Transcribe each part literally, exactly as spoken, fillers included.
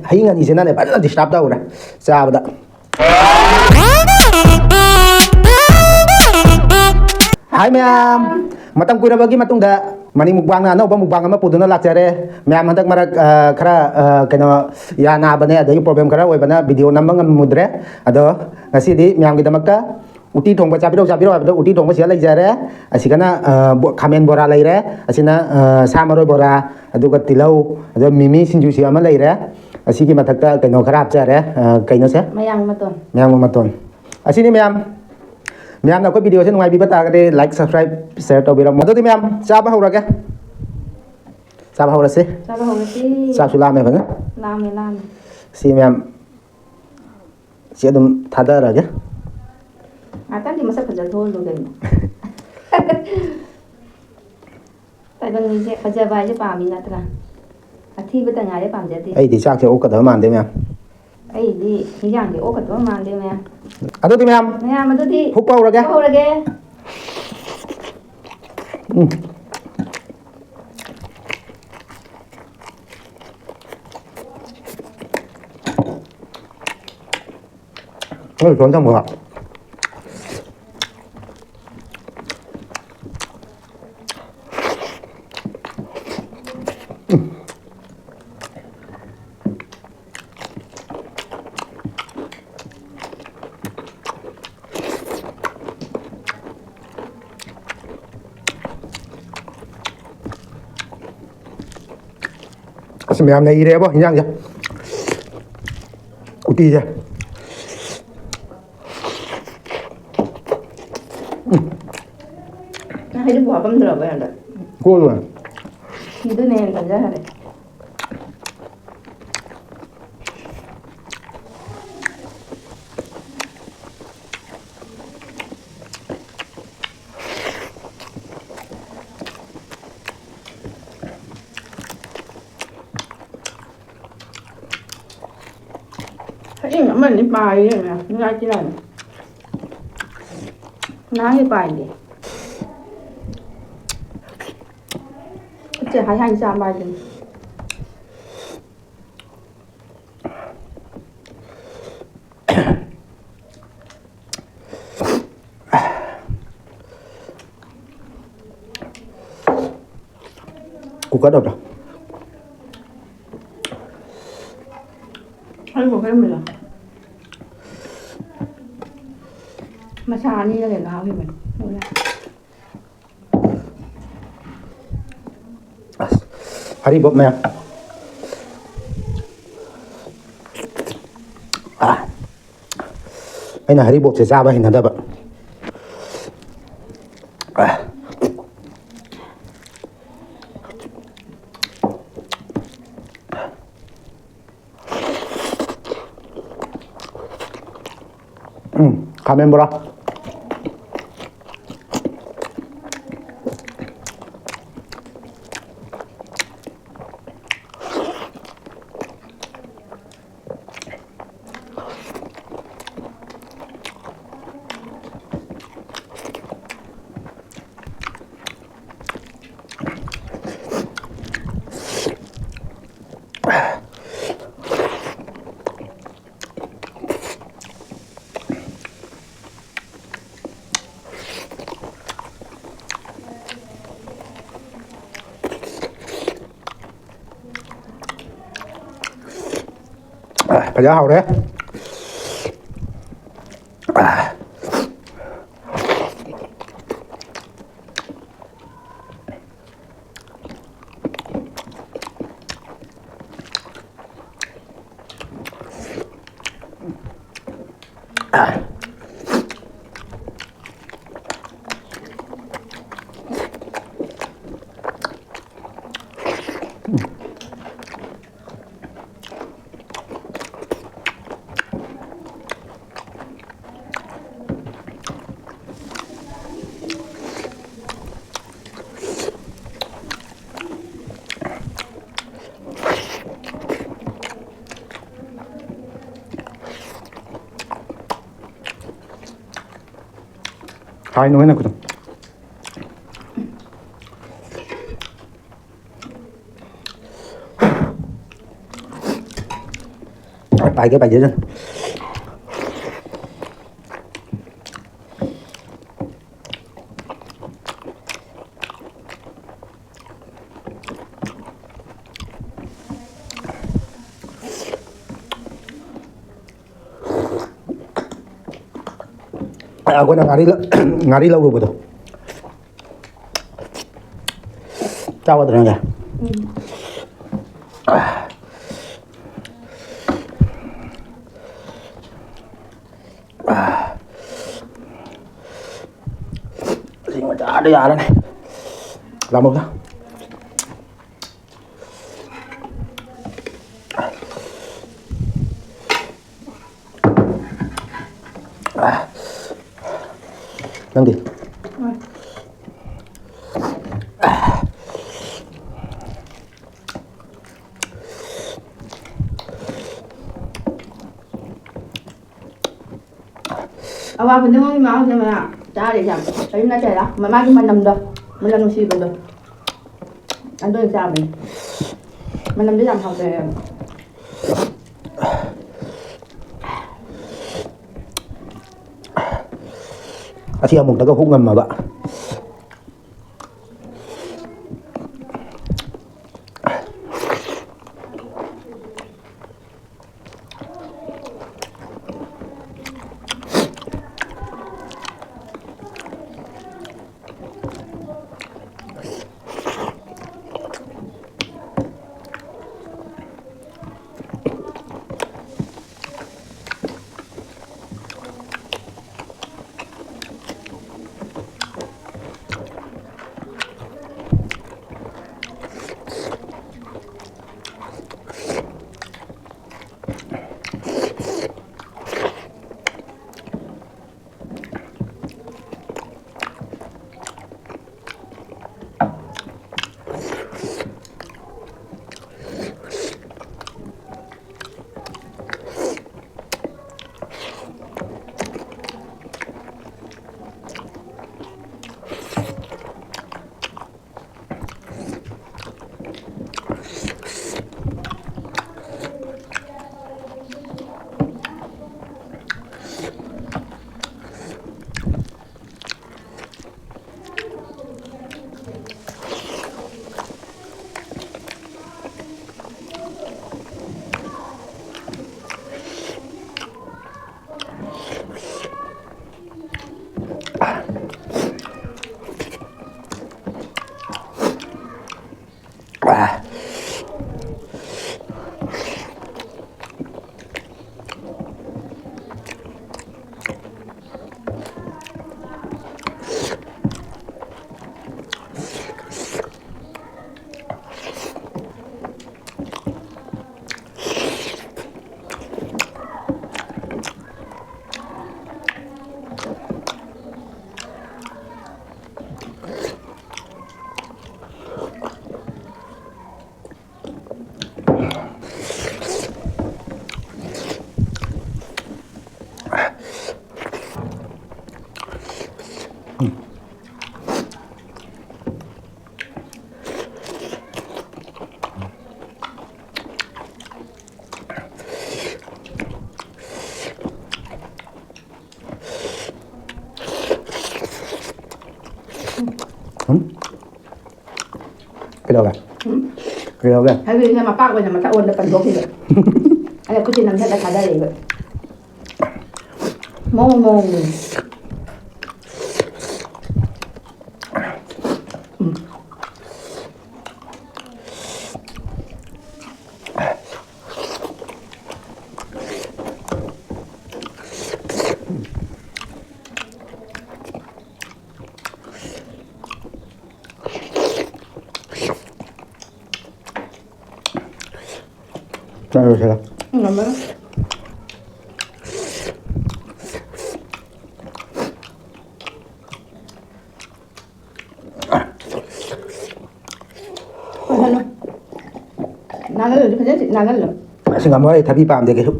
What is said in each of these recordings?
ꯍꯌꯤꯡ ꯑꯅꯤꯁꯤꯅꯅꯦ ꯐꯖꯅ disturb ꯇꯧꯔꯦ ꯆꯥꯕꯗ꯫ ꯍꯥꯏ ꯃꯌꯥꯝ, ꯃꯇꯝ ꯀꯨꯏꯔꯕꯒꯤ ꯃꯇꯨꯡꯗ ꯃꯅꯤ ꯃꯨꯛꯕꯥꯡꯅ ꯑꯅꯧꯕ ꯃꯨꯛꯕꯥꯡ ꯑꯃ ꯄꯨꯗꯨꯅ ꯂꯥꯛꯆꯔꯦ꯫ ꯃꯌꯥꯝ ꯍꯟꯗꯛ ꯃꯔꯛ, ꯑ, ꯈꯔ, ꯑ, ꯀꯩꯅꯣ, ꯌꯥ ꯅꯥꯕꯅꯦ, ꯑꯗꯒꯤ problem ꯈꯔ ꯑꯣꯏꯕꯅ video ꯅꯝꯕ ꯉꯝꯃꯨꯗ꯭ꯔꯦ꯫ ꯑꯗꯣ ꯉꯁꯤꯗꯤ ꯃꯌꯥꯝꯒꯤꯗꯃꯛꯇ ꯎꯇꯤ ꯊꯣꯡꯕ ꯆꯥꯕꯤꯔꯛꯎ, ꯆꯥꯕꯤꯔꯛꯎ ꯍꯥꯏꯕꯗ ꯎꯇꯤ ꯊꯣꯡꯕ ꯁꯤꯗ ꯂꯩꯖꯔꯦ꯫ ꯑꯁꯤꯒꯅ, ꯑ, ꯕꯣ-, ꯈꯥꯃꯦꯟ ꯕꯣꯔꯥ ꯂꯩꯔꯦ꯫ ꯑꯁꯤꯅ, ꯑ, ꯁꯥ ꯃꯔꯣꯏ ꯕꯣꯔꯥ, ꯑꯗꯨꯒ ꯇꯤꯜꯍꯧ, ꯑꯗꯨꯒ ꯃꯤꯃꯤ ꯁꯤꯡꯖꯨꯁꯤ ꯑꯃ ꯂꯩꯔꯦ꯫ ꯑꯁꯤꯒꯤ ꯃꯊꯛꯇ ꯀꯩꯅꯣ ꯈꯔ ꯍꯥꯞꯆꯔꯦ꯫ ꯑ, ꯀꯩꯅꯣꯁꯦ? ꯃꯌꯥꯡ ꯃꯇꯣꯟ꯫ ꯃꯌꯥꯡ ꯃꯇꯣꯟ꯫ ꯑꯁꯤꯅꯤ ꯃꯌꯥꯝ꯫ ꯃꯌꯥꯝꯅ ꯑꯩꯈꯣꯏ video ꯁꯦ ꯅꯨꯡꯉꯥꯏꯕꯤꯕ ꯇꯥꯔꯒꯗꯤ like, subscribe, share ꯇꯧꯕꯤꯔꯝꯃꯣ꯫ ꯑꯗꯨꯗꯤ ꯃꯌꯥꯝ ꯆꯥꯕ ꯍꯧꯔꯒꯦ꯫ ꯆꯥꯕ ꯍꯧꯔꯁꯤ꯫ ꯆꯥꯕ ꯍꯧꯔꯁꯤ꯫ ꯆꯥꯛꯁꯨ ꯂꯥꯝꯃꯦ ꯐꯖꯅ꯫ ꯂꯥꯝꯃꯦ, ꯂꯥꯝꯃꯦ꯫ ꯁꯤ ꯃꯌꯥꯝ ꯁꯤ ꯑꯗꯨꯝ ꯊꯥꯗꯔꯒꯦ꯫ ꯉꯥꯛꯇꯪꯗꯤ ꯃꯁꯛ ꯐꯖ ꯊꯣꯛꯍꯜꯂꯨ ꯀꯩꯅꯣ꯫ ꯇꯥꯏꯕꯪ ꯃꯤꯁꯦ ꯐꯖꯕ ꯍꯥꯏꯁꯦ ꯄꯥꯝꯃꯤ ꯅꯠꯇ꯭ꯔꯥ? ꯑꯊꯤꯕꯇ ꯉꯥꯏꯔꯦ ꯄꯥꯝꯖꯗꯦ꯫ ꯑꯩꯗꯤ ꯆꯥꯛꯁꯦ ꯑꯣꯛꯀꯗꯕ ꯃꯥꯟꯗꯦ ꯃꯌꯥꯝ꯫ ꯑꯩꯗꯤ ꯍꯤꯟꯖꯥꯡꯁꯦ ꯑꯣꯛꯀꯗꯕ ꯃꯥꯟꯗꯦ ꯃꯌꯥꯝ꯫ ꯑꯗꯨꯗꯤ ꯃꯌꯥꯝ, ꯃꯌꯥꯝ ꯑꯗꯨꯗꯤ ꯍꯨꯞꯄ ꯍꯧꯔꯒꯦ꯫ ꯍꯨꯞꯄ ꯍꯧꯔꯒꯦ꯫ ꯎꯝ꯫ ꯑꯩ ꯏꯇꯣꯝ ꯊꯝꯃꯒ꯫ ꯑꯁ, ꯃꯌꯥꯝ ꯅꯩꯔꯦꯕꯣ ꯍꯤꯟꯖꯥꯡꯁꯦ꯫ ꯎꯇꯤꯁꯦ꯫ ꯎꯝ꯫ ꯅꯪ ꯍꯩꯔꯤꯕꯣꯞ ꯍꯥꯞꯄꯝꯗ꯭ꯔꯕ ꯌꯥꯝꯅ? ꯀꯣꯜꯂꯣ꯫ ꯁꯤꯗꯅ ꯍꯦꯟꯅ ꯀꯟꯖꯈꯔꯦ꯫ ꯍꯌꯦꯡ ꯑꯃꯅꯤ ꯄꯥꯏꯔꯦꯅ ꯅꯨꯡꯉꯥꯏꯇꯦ ꯌꯥꯝꯅ꯫ ꯅꯍꯥꯟꯒꯤ ꯄꯥꯏꯗꯦ꯫ ꯈꯨꯠꯁꯦ ꯍꯥꯏ ꯍꯥꯏꯅ ꯆꯥꯕ ꯍꯥꯏꯗꯨꯅꯤ꯫ ꯀꯨꯀꯔ ꯇꯧꯗ꯭ꯔꯣ? ꯑꯩꯕꯨ ꯀꯔꯝꯕꯅꯣ? ꯃꯆꯥ ꯑꯅꯤꯒ ꯂꯩ ꯉꯥꯎꯈꯤꯕꯅꯤ꯫ ꯑꯁ, ꯍꯔꯤꯕꯣꯞ ꯃꯌꯥꯝ꯫ ꯑꯥ, ꯑꯩꯅ ꯍꯔꯤꯕꯣꯞꯁꯦ ꯆꯥꯕ ꯍꯩꯅꯗꯕ꯫ ꯑꯥ꯫ ꯎꯝ, ꯈꯥꯃꯦꯟ ꯕꯣꯔꯥ꯫ ꯑ, ꯐꯖ ꯍꯥꯎꯔꯦ꯫ ꯑ꯫ ꯍꯥꯏꯅꯨ ꯍꯦꯟꯅ ꯈꯨꯗꯝ꯫ ꯄꯥꯏꯒꯦ, ꯄꯥꯏꯒꯦ꯫ ꯑꯩꯈꯣꯏꯅ ꯉꯥꯔꯤ ꯂ-, ꯉꯥꯔꯤ ꯂꯧꯔꯨꯕꯗꯣ꯫ ꯆꯥꯒꯗ꯭ꯔꯥ ꯅꯪꯒꯤ? ꯁꯤ ꯃꯆꯥꯗ ꯌꯥꯔꯅꯤ꯫ ꯂꯥꯃꯣꯗ꯫ ꯅꯪꯗꯤ? ꯑꯋꯥꯕꯗ ꯃꯣꯏ ꯏꯃꯥ ꯍꯣꯏꯅ ꯃꯅꯥ ꯆꯥꯔꯤꯁꯦ ꯌꯥꯝ ꯀꯔꯤꯝ ꯅꯠꯇꯦꯗ꯫ ꯃꯃꯥꯒꯤ ꯃꯅꯝꯗꯣ, ꯃꯅꯝ ꯅꯨꯡꯁꯤꯕꯗꯣ, ꯑꯗꯨꯅ ꯆꯥꯕꯅꯤ꯫ ꯃꯅꯝꯗꯤ ꯌꯥꯝ ꯍꯥꯎꯖꯩ꯫ ꯑꯁꯤ ꯑꯃꯨꯛꯇꯒ ꯍꯨꯛ ꯉꯝꯃꯕ꯫ ꯀꯩꯗꯧꯔꯒꯦ? ꯀꯩꯗꯧꯔꯒꯦ? ꯍꯥꯏꯕꯗꯤ ꯃꯄꯥꯛ ꯑꯣꯏꯅ ꯃꯊꯛ ꯑꯣꯟꯗ ꯄꯟꯊꯣꯛꯈꯤꯕ꯫ ꯑꯗ ꯈꯨꯠꯁꯤ ꯅꯝꯊꯗ ꯊꯥꯗꯔꯛꯏꯕ꯫ ꯃꯑꯣꯡ ꯃꯑꯣꯡꯅꯤ꯫ ꯆꯥꯔꯨꯁꯤꯔ? ꯎꯝ, ꯉꯝꯃꯔꯣꯏ꯫ ꯐꯖꯅ ꯅꯥꯜꯍꯜꯂꯗꯤ ꯐꯖꯅ ꯅꯥꯜꯍꯜꯂꯣ꯫ ꯑꯁ, ꯉꯝꯃꯔꯣꯏ, ꯑꯩ ꯊꯕꯤ ꯄꯥꯝꯗꯦ ꯀꯩꯁꯨ꯫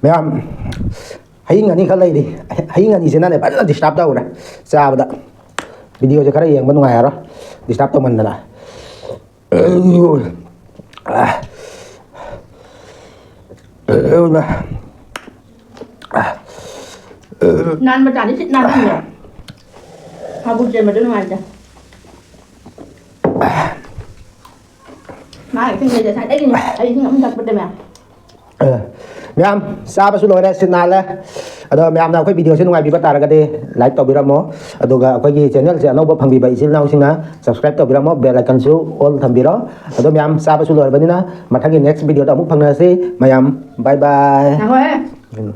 ꯃꯌꯥꯝ, ꯍꯌꯤꯡ ꯑꯅꯤꯈꯛ ꯂꯩꯔꯤ꯫ ꯍꯌꯤꯡ ꯑꯅꯤꯁꯤꯅꯅꯦ ꯐꯖꯅ disturb ꯇꯧꯔꯦ ꯆꯥꯕꯗ꯫ Video ꯁꯦ ꯈꯔ ꯌꯦꯡꯕ ꯅꯨꯡꯉꯥꯏꯔꯔꯣꯏ, disturb ꯇꯧꯃꯟꯗꯅ꯫ ꯅꯥꯟꯕ ꯇꯥꯅꯤ, ꯁꯤꯠ ꯅꯥꯟꯍꯟꯒꯦ꯫ ꯃꯥꯕꯨ ꯆꯦꯟꯕꯗꯣ ꯅꯨꯡꯉꯥꯏꯇꯦ꯫ ꯃꯥ ꯏꯁꯤꯡ ꯂꯩꯇꯦ, ꯉꯁꯥꯏꯗꯒꯤꯅꯦ ꯑꯩ ꯏꯁꯤꯡ ꯑꯃ ꯊꯛꯄꯗꯅꯦ꯫ ꯑ, ꯃꯌꯥꯝ, ꯆꯥꯕꯁꯨ ꯂꯣꯏꯔꯦ, ꯁꯤꯠ ꯅꯥꯜꯂꯦ꯫ ꯑꯗꯣ ꯃꯌꯥꯝꯅ ꯑꯩꯈꯣꯏ video ꯁꯦ ꯅꯨꯡꯉꯥꯏꯕꯤꯕ ꯇꯥꯔꯒꯗꯤ like ꯇꯧꯕꯤꯔꯝꯃꯣ, ꯑꯗꯨꯒ ꯑꯩꯈꯣꯏꯒꯤ channel ꯁꯦ ꯑꯅꯧꯕ ꯐꯪꯕꯤꯕ ꯏꯆꯤꯜ ꯏꯅꯥꯎꯁꯤꯡꯅ subscribe ꯇꯧꯕꯤꯔꯝꯃꯣ, bell icon ꯁꯨ all ꯊꯝꯕꯤꯔꯣ꯫ ꯑꯗꯣ ꯃꯌꯥꯝ, ꯆꯥꯕꯁꯨ ꯂꯣꯏꯔꯕꯅꯤꯅ ꯃꯊꯪꯒꯤ next video ꯗ ꯑꯃꯨꯛ ꯐꯪꯅꯔꯁꯤ꯫ ꯃꯌꯥꯝ, bye bye꯫ ꯉꯥꯏꯈꯣꯍꯦ꯫